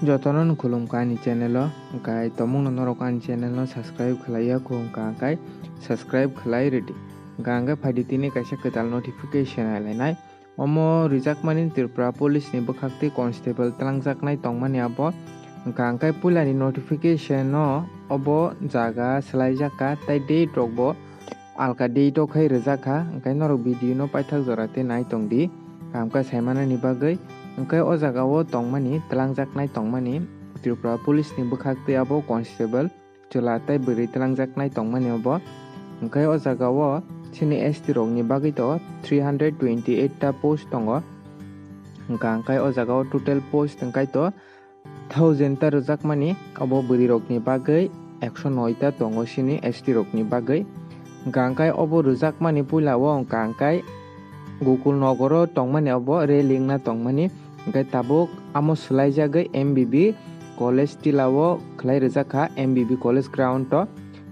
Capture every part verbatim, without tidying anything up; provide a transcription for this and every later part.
Jotono no khulumkha ani channel o, hwnkhe tongmungno norok ani channel no subscribe khlaiya kho hwnkha hwnkhe subscribe khlai rwdi. Hwnkha hwnkhe phaidi tini kaisa kwtal notification alainai. Omo rijakmani Tripura Police ni bwkhaktwi constable twlangjaknai tongmani abo. Hwnkha hwnkhe puilani notification no obo jaga swlaijakha tei date rokbo alka date o khai rwjakha, hwnkhe norok video no paithak jora tei nai tongdi, kaham khe saimanani bagwi. Hwnkhe o jaga o tongmani, twlangjaknai tongmani, Tripura Police ni bwkhaktwi abo constable, chwla tei bwrwi twlangjaknai tongmani obo. Hwnkhe o jaga o chini S T rokni bagwi to three hundred twenty eight ta post tongo. Hwnkha hwnkhe o jaga o total post hwnkhe to thousand ta rwjakmani, obo bwrwirokni bagwi ekso noi ta tongo chini S T rokni bagwi. Hwnkha hwnkhe obo rwjakmani puila o hwnkha hwnkhe Gokul Nogoro tongmani obo rally wngna tongmani, hwnkhe tabuk amo swlaijagwi M B B College Tila o khlai rwjakha, M B B College ground o.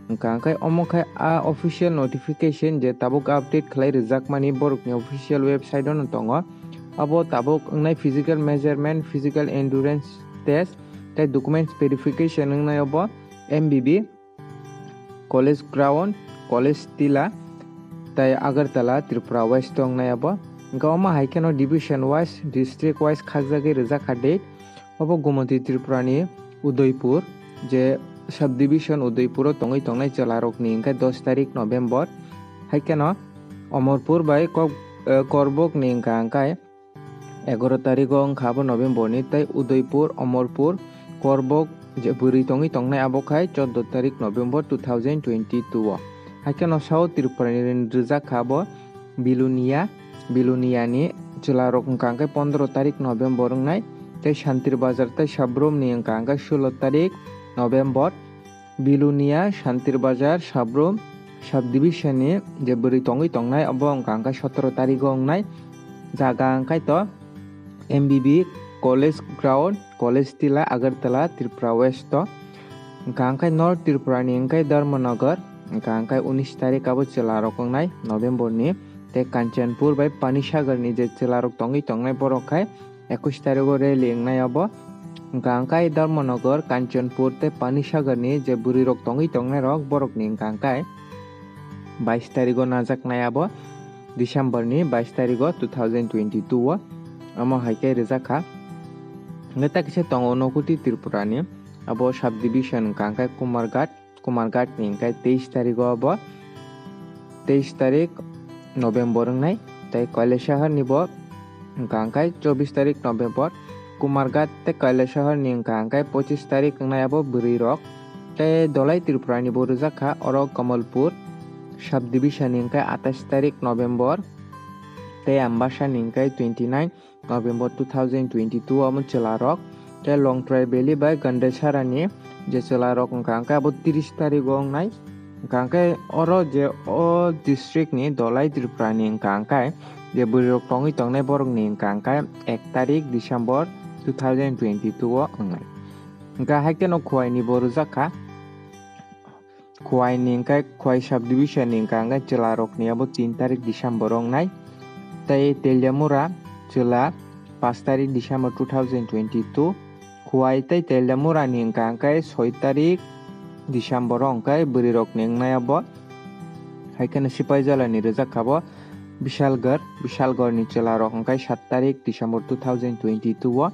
Hwnkha hwnkhe omo khe a official notification je tabuk update khlai rwjakmani borokni official website o no tongo. Abo tabuk wngnai physical measurement, physical endurance test tei documents verification wngnai obo M B B College ground, College Tila tei Agartala, Tripura West o wngnai abo. Hwnkhe omo hai kheno division wise, district wise khakjagwi rwjakha date. Obo Gomoti Tripura ni Udaipur, je subdivision Udaipur o tongwi tongnai chwlarokni hwnkhe dos tarik November. Hai kheno Omorpur bai Kok-, eh, Korbok ni hwnkha hwnkhe egaro tarigo wngkha abo November ni, tei Udaipur, Omorpur, Korbok je bwrwi tongwi tongnai abo khai chordo tarik November two thousand twenty two o. Hai kheno South Tripura ni rwjakha abo Bilonia, Bilonia ni chwlarok wngkha hwnkhe pondro tarik November wngnai, tei Shantir Bazar tei Sabrum ni wngkha hwnkhe sulo tarik November. Bilonia, Shantir Bazar, Sabrum subdivision ni je bwrwi tongwi tongnai abo wngkha hwnkhe sotoro tarigo wngnai. Jaga hwnkhe to M B B College ground, College Tila, Agartala, Tripura West o. Hwnkha hwnkhe North Tripura ni hwnkhe Dharmanagar, hwnkha hwnkhe unis tarik abo chwlarok wngnai November ni, tei Kanchanpur bai Panisagar ni je chwlarok tongwi tongnai borok khai ekush tarigo rally wngnai abo. Hwnkha hwnkhe Dharmanagar, Kanchanpur tei Panisagar ni je bwrwirok tongwi tongnairok borokni hwnkha hwnkhe bais tarigo najaknai abo December ni bais tarigo two thousand twenty two o. Omo hai khe rwjakha. Hwnkhe ta kisa tongo Nokuti Tripura ni abo subdivision hwnkha hwnkhe Kumarghat, Kumarghat ni hwnkhe teis tarigo abo, teis tarik November wngnai, tei Kailasahar ni bo wngkha hwnkhe chobbish tarik November. Kumarghat tei Kailasahar ni wngkha hwnkhe pochis tarik wngnai abo bwrwi rok. Tei Dholai Tripura ni bo rwjak kha oro Kamalpur subdivision ni hwnkhe atais tarik November, tei Ambasa ni hwnkhe twenty nine November two thousand twenty two omo chwla rok. Tei Longtrai Valley bai Gandasara ni je chwla rok wngkha hwnkhe abo tris tarik o wngnai. Wngkha hwnkhe oro je o district ni Dholai Tripura ni wngkha hwnkhe je bwrwi rok tongwi tongnai borok ni wngkha hwnkhe ek tarik December two thousand twenty two o wngnai. Hwnkha hai kheno Khowai ni bo rwjak kha. Khowai ni hwnkhe Khowai subdivision ni wngkha hwnkhe chwla rok ni abo tin tarik December o wngnai. Tei Teliamura chwla paanch tarik December two thousand twenty two. Khowai tei Teliamura ni wngkha hwnkhe soi tarik December o hwnkhe bwrwi rok ni wngnai abo. Hai kheno Sipaijala ni rwjak kha bo Bishalgarh, Bishalgarh ni chwla rok hwnkhe sat tarik December two thousand twenty two o.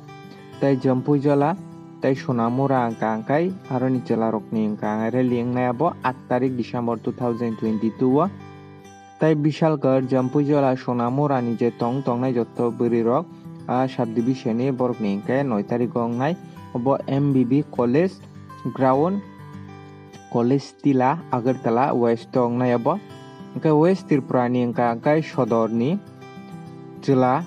Tei Jampuijala tei Sonamura wngkha hwnkhe aroni chwla rok ni wngkha hwnkhe rally wngnai abo aat tarik December two thousand twenty two o. Tei Bishalgarh, Jampuijala, Sonamura ni je tong tongnai jotto bwrwi rok a subdivision ni borok ni hwnkhe noi tarik o wngnai. Obo M B B College ground, College Tila, Agartala West o wngnai abo. Hwnkhe West Tripura ni wngkha hwnkhe Sodor ni chwla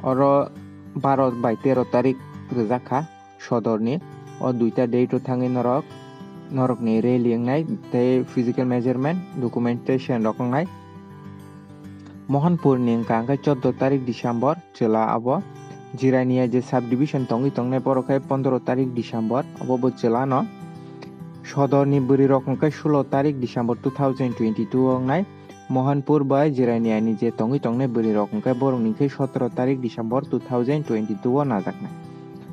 oro baro bai tero tarik rwjak kha Sodor ni. O duita date o thangwi norok, norok ni rally wngnai tei physical measurement, documentation rok wngnai. Mohanpur ni wngkha hwnkhe chordo tarik December chwla abo. Jirania je subdivision tongwi tongnai borok khe pondro tarik December, obo bo chwla no. Sodor ni bwrwi rok hwnkhe sulo tarik December two thousand twenty two o wngnai. Mohanpur bai Jirania ni je tongwi tongnai bwrwi rok hwnkhe borok ni khe sotoro tarik December two thousand twenty two o najaknai.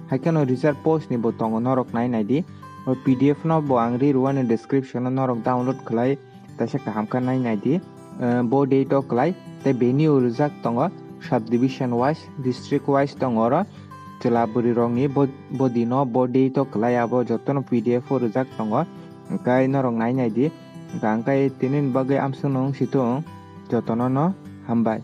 Hai kheno reserve post ni bo tongo, norok nai nai di. O P D F no bo ang ri rwani description o norok download khlai, taisa kaham khe nai nai di. Eh, bo date o khlai, tei venue rwjak tongo, subdivision wise, district wise tongo oro. Chwla bwrwi rokni bo, bo dino bo date o khlai abo jotono P D F o rwjak tongo. Hwnkhe norok nai nai di. Hwnkhe tini ni bagwi amswkno wng si thung, jotono no hambai.